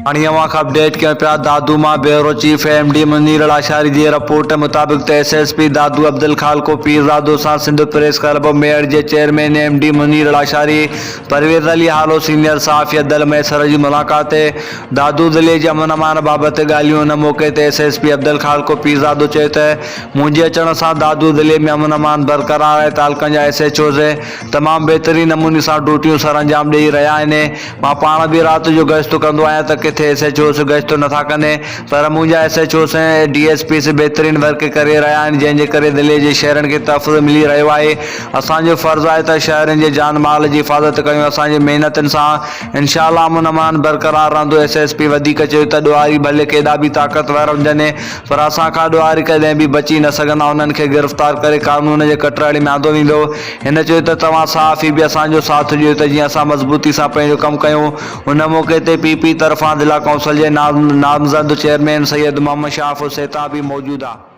هاڻي اوهان کي اپڊيٽ ڪيون پيا دادو مان bureau chief M D Munir Lashari جي رپورٽ مطابق ته S S P Dadu Abdul Khaliq Pirzado سان سنڌ پريس ڪلب ميهڙ جي chairman M D Munir Lashari Parvez Ali Halo senior صحافي عدل مهيسر جي ملاقات دادو ضلعي جي امن امان بابت ڳالهيون ان موقعي تي S S P Abdul Khaliq Pirzado چيو ته منهنجي اچڻ سان دادو ضلعي ۾ امن امان برقرار آهي تعلقن جا ايس ايڇ اوز تمام بهترين نموني سان ڊيوٽيون سرانجام ڏئي رهيا آهن. مان پاڻ به رات جو گشت ڪندو آهيان ته ڪٿي ايس ايڇ اوز گشت نٿا ڪن پر منهنجا S H Os ۽ D S Ps بهترين ورڪ ڪري رهيا آهن جنهن جي ڪري ضلعي جي شهرين کي تحفظ ملي رهيو آهي. اسان جو فرض آهي ته شهرين جي جان مال جي حفاظت ڪيون اسان جي محنتن سان انشاء الله امن امان برقرار رهندو. ايس ايس پي وڌيڪ چيو ته ڏوهاري ڀلي ڪيڏا به طاقتور هجن پر اسان کان ڏوهاري ڪڏهن به بچي نه سگهندا انهن کي گرفتار ڪري قانون جي ڪٽهڙي ۾ آندو ويندو. هن چيو ته توهان صحافي به اسان جو ساٿ ڏيو ته جيئن اسان مضبوطي سان پنهنجو ڪم ڪيون. ان موقعي تي پي پي طرفان ضلع ڪائونسل جي نامزد چيئرمين سيد محمد شاهه سيتا به موجود ها.